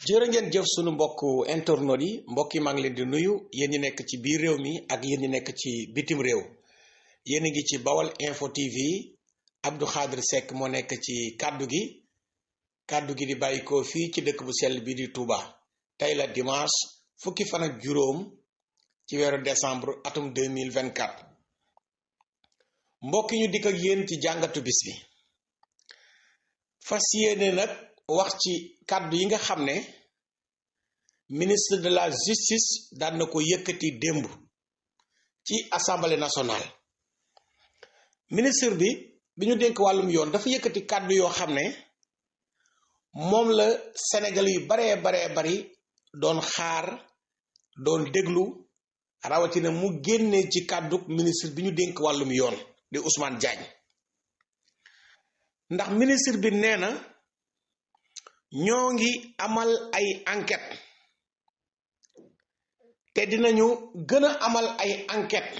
jërë ngeen jëf sunu mbokk internautes yi mbokk yi maa ngi leen di nuyu yéen ñi nekk ci biir réew mi ak yéen ñi nekk ci bitim réew yéen a ngi ci Bawal Info TV Abdou Khadre Seck moo nekk ci kàddu gi di bàyyikoo fii ci dëkk bu sell bi di Touba tey la dimanche fukki fan ak juróom ci weeru décembre atum 2024 mbokk ñu dikk ak yéen ci jàngatu bis bi fas yéene nag wax ci kàddu yi nga xam ne ministre de la justice daan na ko yëkkati démb ci assemblée nationale ministre bi ñu dénk wàllum yoon dafa yëkkati kàddu yoo xam ne moom la Sénégal yu baree bari doon xaar doon déglu rawatina mu génnee ci kàddu ministre bi ñu dénk wàllum yoon di Ousmane Diagne ndax ministre bi nee na ñoo ngi amal ay enquête te dinañu gën a amal ay enquête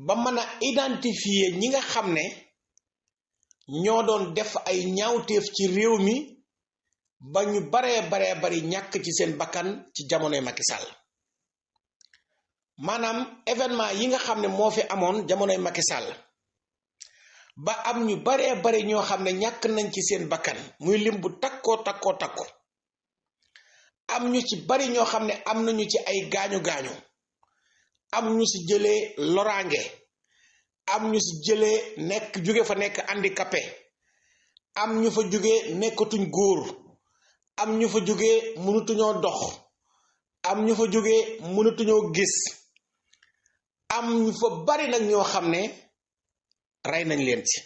ba mën a identifier ñi nga xam ne ñoo doon def ay ñaawteef ci réew mi ba ñu baree bari ñàkk ci seen bakkan ci jamonoy Macky Sall maanaam événement yi nga xam ne moo fi amoon jamonoy Macky Sall ba am ñu baree bari ñoo xam ne ñàkk nañ ci seen bakkan muy lim bu takkoo am ñu ci bari ñoo xam ne am nañu ci ay gaañu am ñu ci jëlee loraange am ñu ci jëlee jóge fa nekk handicapé am ñu fa jóge nekkatuñ góor am ñu fa jóge mënatuñoo dox am ñu fa jóge mënatuñoo gis am ñu fa bari nag ñoo xam ne rey nañ leen ci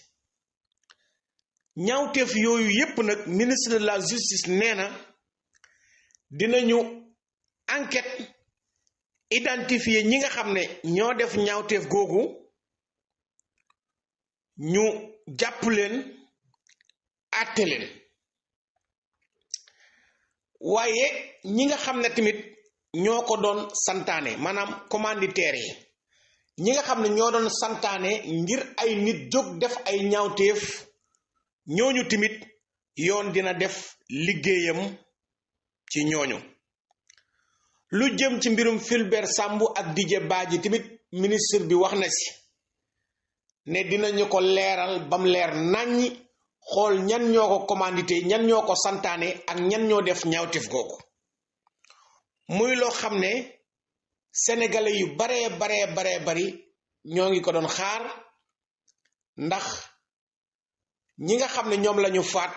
ñaawteef yooyu yépp nag ministre de la justice nee na dinañu enquête identifier ñi nga xam ne ñoo def ñaawteef googu ñu jàpp leen àtte leen waaye ñi nga xam ne tamit ñoo ko doon santaane maanaam commanditaires yi ñi nga xam ne ñoo doon santaane ngir ay nit jóg def ay ñaawteef ñooñu tamit yoon dina def liggéeyam ci ñooñu lu jëm ci mbirum Fulbert Sambou ak Didier Badji tamit ministre bi wax na ci ne dinañu ko leeral bam leer naññi xool ñan ñoo ko commandité ñan ñoo ko santaane ak ñan ñoo def ñaawteef googu muy loo xam ne sénégalais yu baree bari ñoo ngi ko doon xaar ndax ñi nga xam ne ñoom lañu faat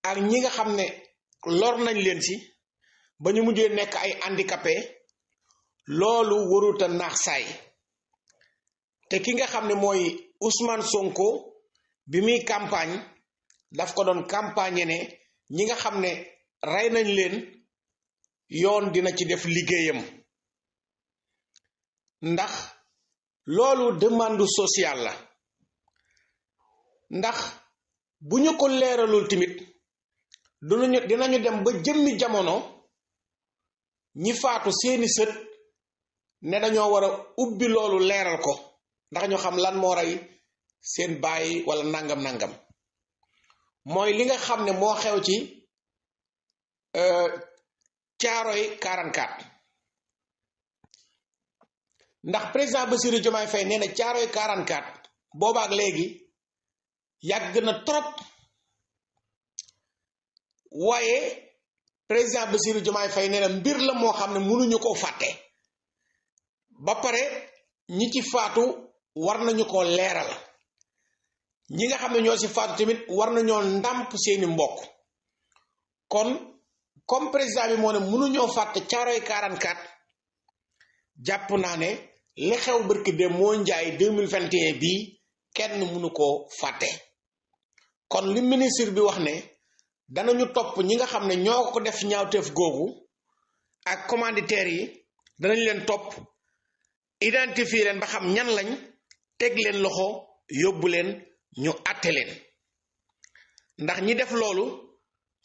ak ñi nga xam ne lor nañ leen ci ba ñu mujjee nekk ay handicapé loolu waruta naax saay te ki nga xam ne mooy Ousmane Sonko bi muy campagne daf ko doon campagne ne ñi nga xam ne rey nañ leen yoon dina ci def liggéeyam ndax loolu demande sociale la ndax bu ñu ko leeralul tamit dinañu dem ba jëmmi jamono ñi faatu seeni sët ne dañoo war a ubbi loolu leeral ko ndax ñu xam lan moo rey seen baay wala nangam mooy li nga xam ne moo xew ci Caaroy 44 ndax président Bassirou Diomaye Faye nee na Caaroy 44 boobaak léegi yàgg na trop waaye président Bassirou Diomaye Faye nee na mbir la moo xam ne mënuñu koo fàtte ba pare ñi ci faatu war nañu ko leeral ñi nga xam ne ñoo ci faatu tamit war nañoo ndàmp seeni mbokk kon comme président bi moo ne mënuñoo fàtte Caaroy 44 jàpp naa ne li xew barki de moo njaay 2021 bii kenn mënu koo fàtte kon li ministre bi wax ne danañu topp ñi nga xam ne ñoo ko def ñaawteef googu ak commanditaires yi danañ leen topp identifier leen ba xam ñan lañ teg leen loxo yóbbu leen ñu àtte leen ndax ñi def loolu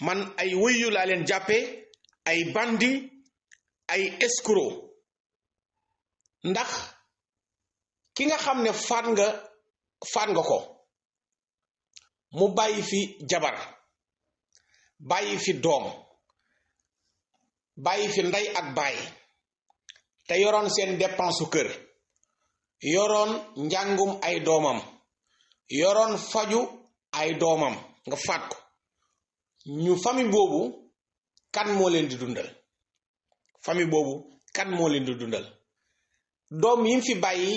man ay wëyu laa leen jàppe ay bandi ay escroc ndax ki nga xam ne faat nga ko mu bàyyi fi jabar bàyyi fi doom bàyyi fi ndey ak baay te yoroon seen dépense kër yoroon njàngum ay doomam yoroon faju ay doomam nga faat ko ñu famille boobu kan moo leen di dundal famille boobu kan moo leen di dundal doom yi fi bàyyi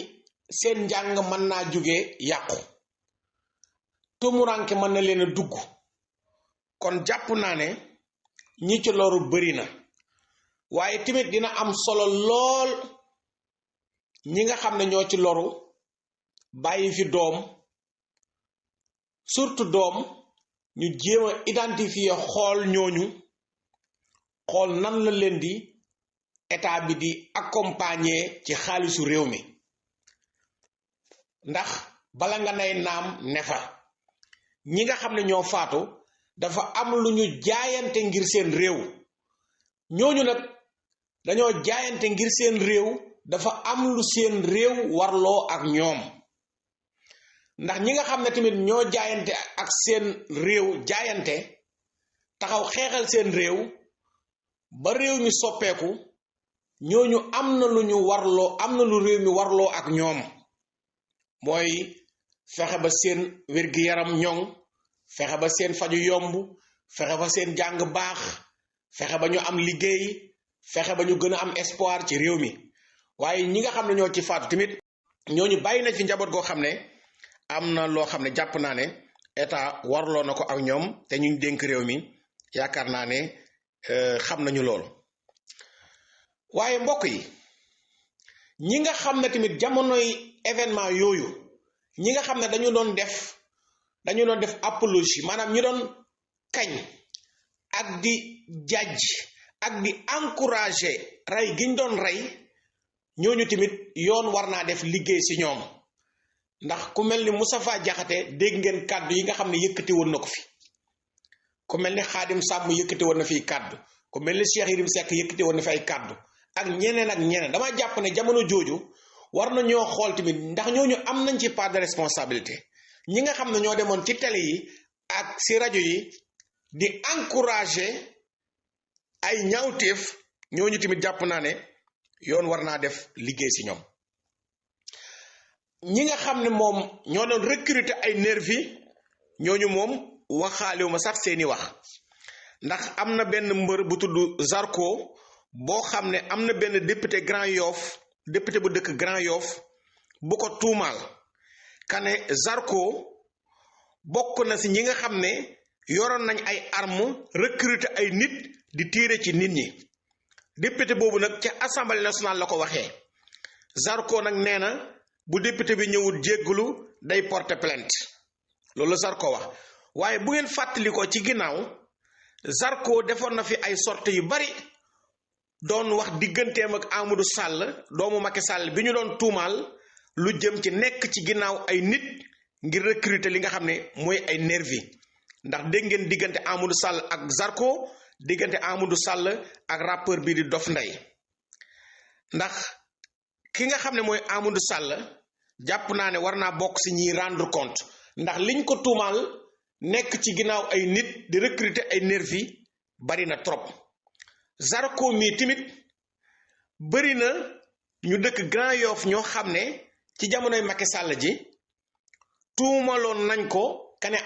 seen njàng mën naa jóge yàqu tumuranke mën na leen a dugg kon jàpp naa ne ñi ci loru bari na waaye tamit dina am solo lool ñi nga xam ne ñoo ci loru bàyyi fi doom surtout doom ñu jéem a identifier xool ñooñu xool nan la leen di état bi di accompagner ci xaalisu réew mi ndax bala nga nay naam ne fa ñi nga xam ne ñoo faatu dafa am lu ñu jaayante ngir seen réew ñooñu nag dañoo jaayante ngir seen réew dafa am lu seen réew warloo ak ñoom ndax ñi nga xam ne tamit ñoo jaayante ak seen réew jaayante taxaw xeexal seen réew ba réew mi soppeeku ñooñu am na lu ñu warloo am na lu réew mi warloo ak ñoom mooy fexe ba seen wér-gi-yaram ñoŋ fexe ba seen faju yomb fexe ba seen jàng baax fexe ba ñu am liggéey fexe ba ñu gën a am espoir ci réew mi waaye ñi nga xam ne ñoo ci faatu tamit ñooñu bàyyi nañ fi njaboot goo xam ne am na loo xam ne jàpp naa ne état warloo na ko ak ñoom te ñu dénk réew mi yaakaar naa ne xam nañu loolu waaye mbokk yi ñi nga xam ne tamit jamonoy événement yooyu ñi nga xam ne dañu doon def apologie maanaam ñu doon kañ ak di jàjj ak di encourager rey gi ñu doon rey ñooñu tamit yoon war naa def liggéey ci ñoom ndax ku mel ni Moustapha Diakhaté dégg ngeen kàddu yi nga xam ne yëkkati woon na ko fi ku mel ni Khadim Samb yëkkati woon na fi kàddu ku mel ni Cheikh Yérim Seck yëkkati woon na fi ay kàddu ak ñeneen dama jàpp ne jamono jooju war na ñoo xool tamit ndax ñooñu am nañ ci part de responsabilité ñi nga xam ne ñoo demoon ci télé yi ak ci rajo yi di encourager ay ñaawteef ñooñu tamit jàpp naa ne yoon war naa def liggéey ci ñoom ñi nga xam ne moom ñoo doon recruter ay nervi ñooñu moom waxaalewu ma sax seeni wax ndax am na benn mbër bu tudd Zarko boo xam ne am na benn député Grand Yoff député bu dëkk Grand Yoff bu ko tuumaal kane Zarko bokk na ci ñi nga xam ne yoroon nañ ay armes recruter ay nit di tiire ci nit ñi député boobu nag ca assemblée nationale la ko waxee Zarko nag nee na bu député bi ñëwul jéggalu day porter plainte loolu la Zarko wax waaye bu ngeen fàttali ko ci ginnaaw Zarko defoon na fi ay sorties yu bari doon wax digganteem ak Amadou Sall doomu Macky Sall bi ñu doon tuumaal lu jëm ci nekk ci ginnaaw ay nit ngir recruter li nga xam ne mooy ay nervi ndax dégg ngeen diggante Amadou Sall ak Zarko diggante Amadou Sall ak rappeur bi di Dof Ndeye ndax ki nga xam ne mooy Amadou Sall jàpp naa ne war naa bokk ci ñiy rendre compte ndax liñ ko tuumaal nekk ci ginnaaw ay nit di recruter ay nervi bari na trop Zarko mii tamit bari na ñu dëkk Grand Yoff ñoo xam ne ci jamonoy Macky Sall ji tuumaloon nañ ko kane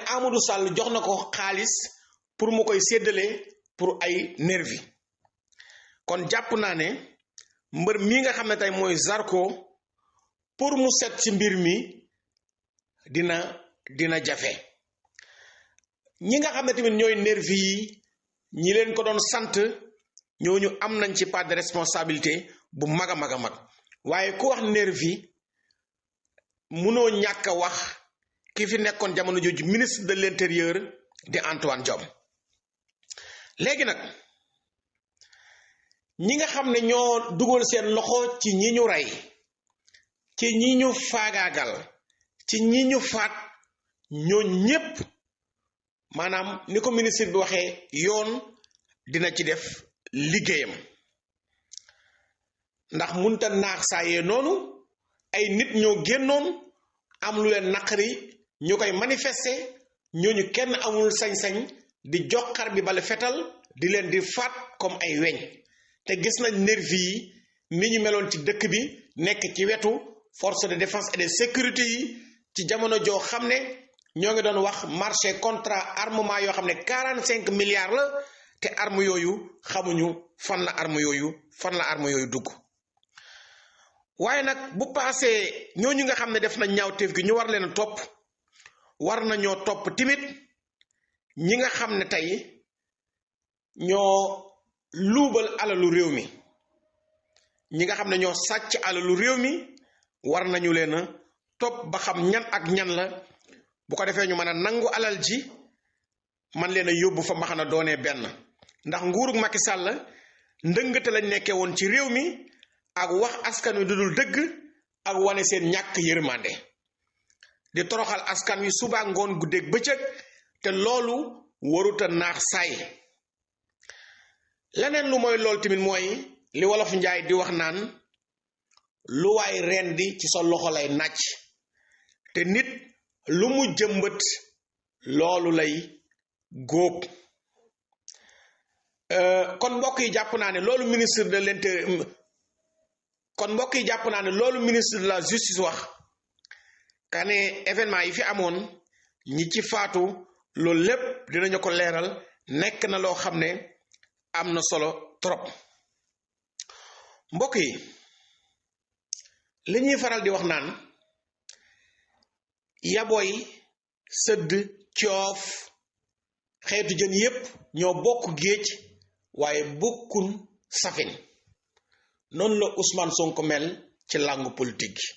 Amadou Sall jox na ko xaalis pour mu koy séddale pour ay nervi kon jàpp naa ne mbër mi nga xam ne tey mooy Zarko pour mu set ci mbir mi dina jafe ñi nga xam ne tamit ñooy nervi yi ñi leen ko doon sant ñooñu am nañ ci part de responsabilité bu mag a mag a mag waaye ku wax nervi munoo ñàkk a wax ki fi nekkoon jamono jooju ministre de l'intérieur di Antoine Diome léegi nag ñi nga xam ne ñoo dugal seen loxo ci ñi ñu rey ci ñi ñu faagaagal ci ñi ñu faat ñoo ñépp maanaam ni ko ministre bi waxee yoon dina ci def liggéeyam ndax munta naax saayee noonu ay nit ñoo génnoon am lu leen naqari ñu koy manifester ñooñu kenn amul sañ-sañ di joxar bi bale fetal di leen di faat comme ay weñ te gis nañ nervi yi ni ñu meloon ci dëkk bi nekk ci wetu force de défense et de sécurité yi ci jamono joo xam ne ñoo ngi doon wax marché contrat armement yoo xam ne 45 milliards la te arme yooyu xamuñu fan la arme yooyu dugg waaye nag bu paasee ñooñu nga xam ne def nañ ñaawteef gi ñu war leen a topp war nañoo topp timit ñi nga xam ne tey ñoo luubal alalu réew mi ñi nga xam ne ñoo sàcc alalu réew mi war nañu leen a topp ba xam ñan ak ñan la bu ko defee ñu mën a nangu alal ji man leen a yóbbu fa mbaxana doonee benn ndax nguurug Macky Sall ndëngate lañ nekkee woon ci réew mi ak wax askan wi dudul dëgg ak wane seen ñàkk yërmande di toroxal askan wi suba ngoon guddeeg bëccëg te loolu waruta naax saay leneen lu mooy loolu tamit mooy li wolof njaay di wax naan lu waay rendi ci sa loxo lay nàcc te nit lu mu jëmbët loolu lay góob kon mbokk yi jàpp naa ne loolu ministre de l'intérieur kon mbokk yi jàpp naa ne loolu ministre de la justice wax ka ne événement yi fi amoon ñi ci faatu loolu lépp dinañu ko leeral nekk na loo xam ne am na solo trop mbokk yi li ñuy faral di wax naan yaboy sëdd coof xeetu jën yépp ñoo bokk géej waaye bokkun safin noonu la Ousmane Sonko mel ci langue politique gi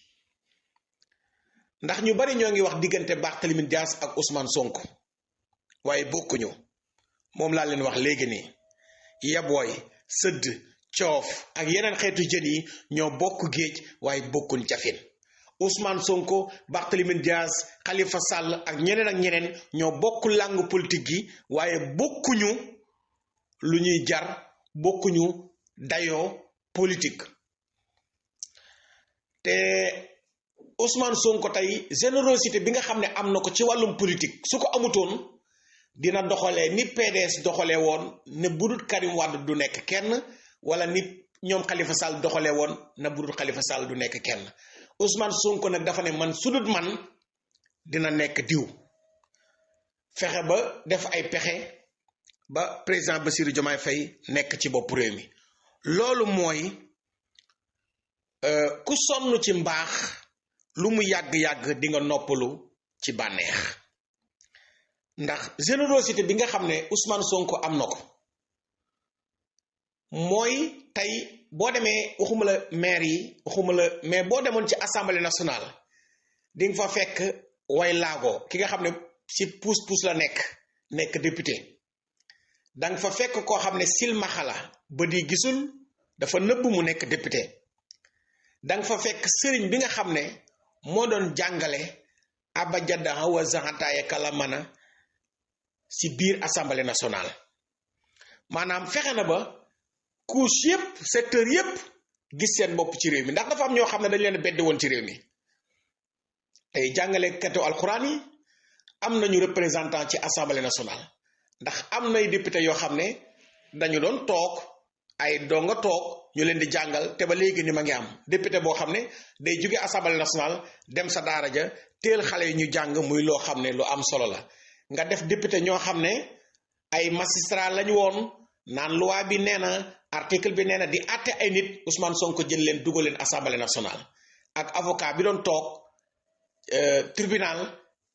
ndax ñu bari ñoo ngi wax diggante Barthélémy Dias ak Ousmane Sonko waaye bokkuñu moom laa leen wax léegi nii yabooy sëdd coof ak yeneen xeetu jën yi ñoo bokk géej waaye bokkuñ cafin Ousmane Sonko Barthélémy Dias Khalifa Sall ak ñeneen ñoo bokk langue politique gi waaye bokkuñu lu ñuy jar bokkuñu dayoo politique te Ousmane Sonko tey générosité bi nga xam ne am na ko ci wàllum politique su ko amutoon dina doxalee ni PDS doxalee woon ne budut Karim Wade du nekk kenn wala nit ñoom Khalifa Sall doxalee woon na budut Khalifa Sall du nekk kenn Ousmane Sonko nag dafa ne man sudut man dina nekk diw fexe ba def ay pexe ba président Bassirou Diomaye Faye nekk ci bopp réew mi loolu mooy ku sonn ci mbaax lu mu yàgg-yàgg di nga noppalu ci bànneex ndax générosité bi nga xam ne Ousmane Sonko am na ko mooy tey boo demee waxuma la maire yi waxuma la mais boo demoon ci assemblée nationale di nga fa fekk way laago ki nga xam ne ci puus-puus la nekk député danga fa fekk koo xam ne silmaxa la ba di gisul dafa nëbb mu nekk député danga fa fekk sëriñ bi nga xam ne moo doon jàngale abajada wa zaxantaaye kalamana ci biir assemblée nationale maanaam fexe na ba couche yépp secteur yépp gis seen bopp ci réew mi ndax dafa am ñoo xam ne dañ leen beddi woon ci réew mi tey jàngale katu alxuraan yi am nañu représentant ci assemblée nationale ndax am nay député yoo xam ne dañu doon toog ay donga toog ñu leen di jàngal te ba léegi ni ma ngi am député boo xam ne day jóge assemblée nationale dem sa daara ja teel xale yi ñu jàng muy loo xam ne lu am solo la nga def député ñoo xam ne ay magistrat lañu woon naan loi bi nee na article bi nee na di àtte ay nit Ousmane Sonko jël leen dugal leen assemblée nationale ak avocat bi doon toog tribunal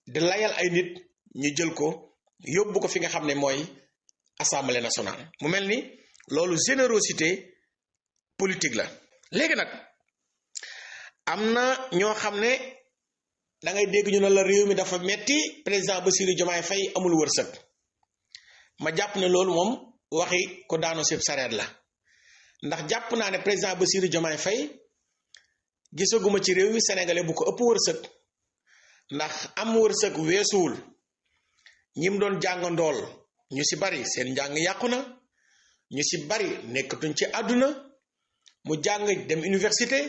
di layal ay nit ñu jël ko yóbbu ko fi nga xam ne mooy assemblée nationale mu mel ni loolu générosité politique la léegi nag am na ñoo xam ne da ngay dégg ñu ne la réew mi dafa metti président Bassirou Diomaye Faye amul wërsëg ma jàpp ne loolu moom waxi ko daano sib sareet la ndax jàpp naa ne président Bassirou Diomaye Faye gisaguma ci réew mi sénégalais bu ko ëpp wërsëg ndax am wërsëg weesuwul ñim doon jàngandool ñu ci bari seen njàng yàqu na ñu ci bari nekkatuñ ci àdduna mu jàng dem université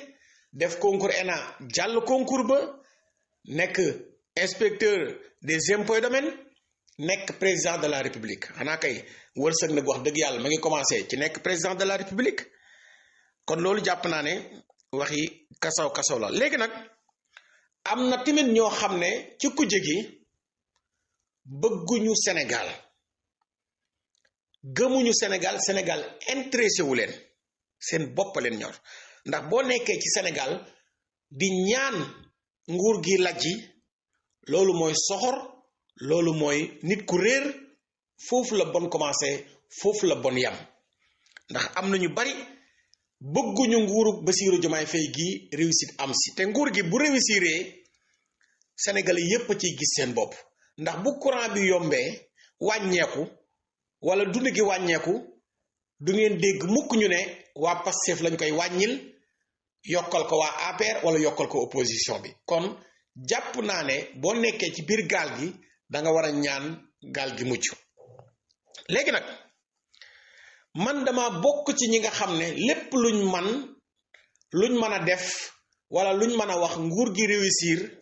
def concours ENA jàll concours ba nekk inspecteur des impôts et domaines nekk président de la république xanaa kay wërsëg nag wax dëgg yàlla ma ngi commencé ci nekk président de la république kon loolu jàpp naa ne waxi kasaw kasaw la. léegi nag am na tamit ñoo xam ne ci kujje gi bëgguñu Sénégal gëmuñu Sénégal intéressé wu leen seen bopp leen ñor ndax boo nekkee ci Sénégal di ñaan nguur gi lajji loolu mooy soxor loolu mooy nit ku réer foofu la bon commencé foofu la bon yam ndax am na ñu bari bëgguñu nguuru Bassirou Diomaye Faye gi réussite am si te nguur gi bu réussiree Sénégalais yépp a ciy gis seen bopp ndax bu courant bi yombee wàññeeku wala dund gi wàññeeku du ngeen dégg mukk ñu ne waa Pastef lañ koy wàññil yokkal ko waa APR wala yokkal ko opposition bi. kon jàpp naa ne boo nekkee ci biir gaal gi da nga war a ñaan gaal gi mucc. léegi nag man dama bokk ci ñi nga xam ne lépp luñ mën a def wala luñ mën a wax nguur gi réussir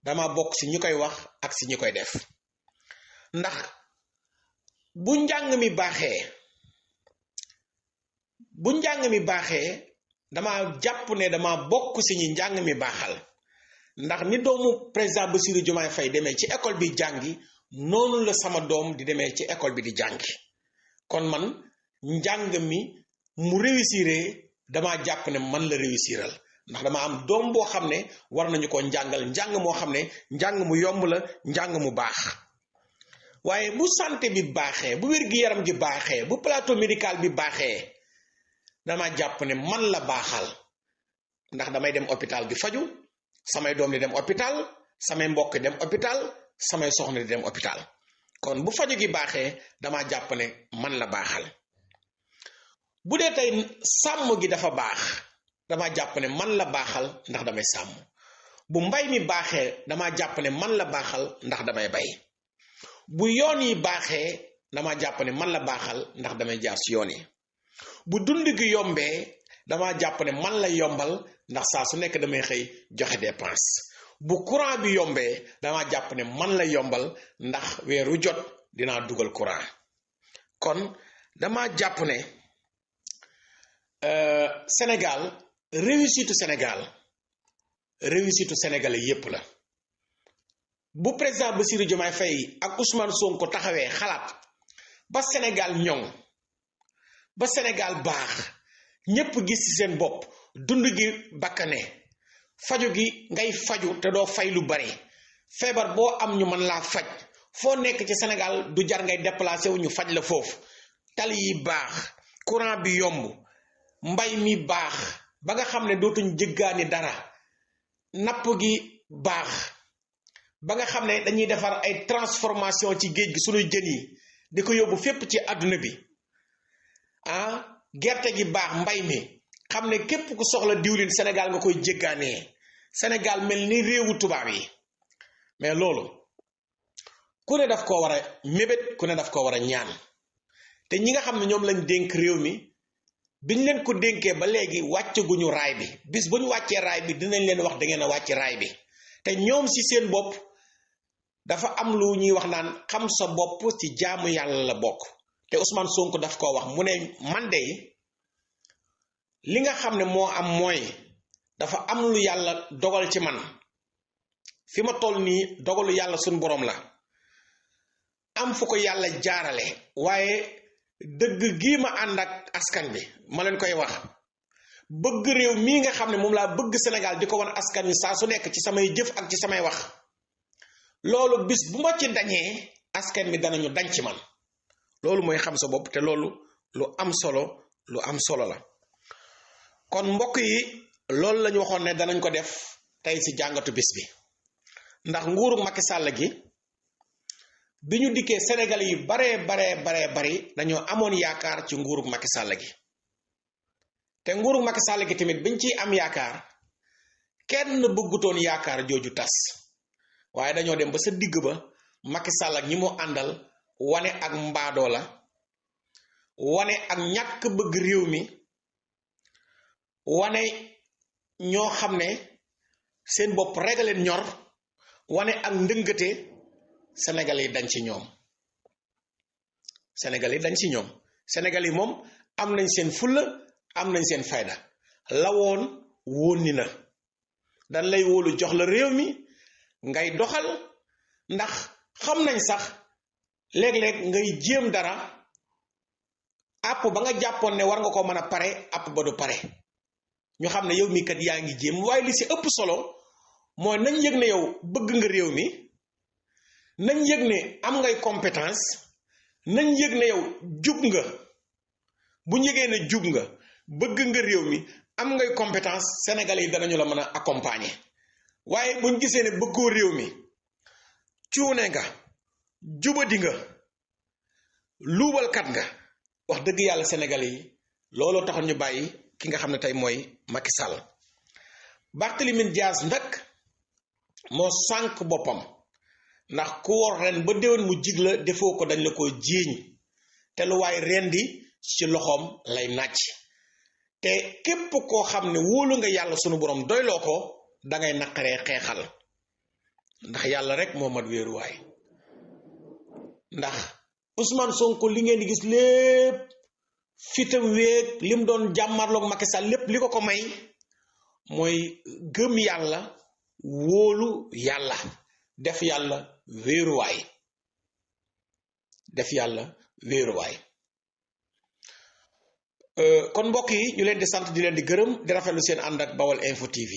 dama bokk ci ñi koy wax ak ci ñi koy def ndax bu njàng mi baaxee dama jàpp ne dama bokk ci ñi njàng mi baaxal ndax ni doomu président Bassirou Diomaye Faye demee ci école bi jàngi noonu la sama doom di demee ci école bi di jàngi kon man njàng mi mu réussiree dama jàpp ne man la réussiral ndax dama am doom boo xam ne war nañu ko njàngal njàng moo xam ne njàng mu yomb la njàng mu baax waaye bu santé bi baaxee bu wér-gi-yaram gi baaxee bu plateau médical bi baaxee dama jàpp ne man la baaxal ndax damay dem hôpital di faju samay doom di dem hôpital samay mbokk dem hôpital samay soxna di dem hôpital kon bu faju gi baaxee dama jàpp ne man la baaxal bu dee tey sàmm gi dafa baax dama jàpp ne man la baaxal ndax damay sàmm bu mbay mi baaxee dama jàpp ne man la baaxal ndax damay bay bu yoon yi baaxee dama jàpp ne man la baaxal ndax damay jaar ci yoon yi bu dund gi yombee dama jàpp ne man la yombal ndax saa su nekk damay xëy joxe dépense bu courant bi yombee dama jàpp ne man la yombal ndax weeru jot dinaa dugal courant kon dama jàpp ne Sénégal réussite sénégalais yépp la bu président Bassirou Diomaye Faye ak Ousmane Sonko taxawee xalaat ba Sénégal ñoŋ ba Sénégal baax ñépp gis ci seen bopp dund gi bakkane faju gi ngay faju te doo fay lu bari feebar boo am ñu mën laa faj foo nekk ci Sénégal du jar ngay déplacé wu ñu faj la foofu tali yi baax courant bi yomb mbay mi baax ba nga xam ne dootuñ jëggaani dara napp gi baax ba nga xam ne dañuy defar ay transformation ci géej gi suñuy jën yi di ko yóbbu fépp ci àdduna bi gerte gi baax mbay mi xam ne képp ku soxla diwlin Sénégal nga koy jéggaanee Sénégal mel ni réewu tubaab yi mais loolu ku ne daf koo war a mébét ku ne daf koo war a ñaan te ñi nga xam ne ñoom lañ dénk réew mi biñ leen ko dénkee ba léegi wàccaguñu raay bi bis bu ñu wàccee raay bi dinañ leen wax da ngeen a wàcc raay bi te ñoom ci seen bopp dafa am lu ñuy wax naan xam sa bopp ci jaamu yàlla la bokk te Ousmane Sonko daf koo wax mu ne man de li nga xam ne moo am mooy dafa am lu yàlla dogal ci man fi ma toll nii dogalu yàlla suñ borom la am fu ko yàlla jaarale waaye dëgg gii ma ànd ak askan bi ma leen koy wax bëgg réew mii nga xam ne moom laa bëgg Sénégal di ko wan askan wi saa su nekk ci samay jëf ak ci samay wax loolu bis bu ma ci dañee askan bi danañu dañ ci man loolu mooy xam sa bopp te loolu lu am solo la kon mbokk yi loolu lañu waxoon ne danañ ko def tey ci jàngatu bis bi ndax nguuru Macky Sall gi bi ñu dikkee Sénégal yi bari dañoo amoon yaakaar ci nguuru Macky Sall gi te nguuru Macky Sall gi tamit biñ ciy am yaakaar kenn bëggutoon yaakaar jooju tas waaye dañoo dem ba sa digg ba Macky Sall ak ñi mu àndal wane ak mbaadoo la wane ak ñàkk bëgg réew mi wane ñoo xam ne seen bopp rek leen ñor wane ak ndëngate Sénégal yi dañ ci ñoom Sénégal yi dañ ci ñoom Sénégal yi moom am nañ seen fulla am nañ seen fayda lawoon wóoni na dañ lay wóolu jox la réew mi ngay doxal ndax xam nañ sax léeg-léeg ngay jéem dara àpp ba nga jàppoon ne war nga ko mën a pare àpp ba du pare ñu xam ne yow mi kat yaa ngi jéem waaye li ci ëpp solo mooy nañ yëg ne yow bëgg nga réew mi nañ yëg ne am ngay compétence nañ yëg ne yow jub nga bu ñu yëgee ne jub nga bëgg nga réew mi am ngay compétence sénégalais yi danañu la mën a accompagner waaye buñ gisee ne bëggoo réew mi cuune nga jubadi nga luubalkat nga wax dëgg yàlla sénégalais yi looloo taxoon ñu bàyyi ki nga xam ne tey mooy Macky Sall Barthélémy Dias nag moo sànk boppam ndax ku wor ren ba déwén mu jig la defoo ko dañ la ko jiiñ te lu waay rendi ci loxoom lay nàcc te képp koo xam ne wóolu nga yàlla sunu borom doyloo ko dangay naqaree xeexal ndax yàlla rek moo mat wéeruwaay ndax Ousmane Sonko li ngeen di gis lépp fitam wéeg lim doon jàmmarloog Macky Sall lépp li ko may mooy gëm yàlla wóolu yàlla def yàlla wéeruwaay kon mbokk yi ñu leen di sant di leen di gërëm di rafetlu seen ànd ak Baol Info TV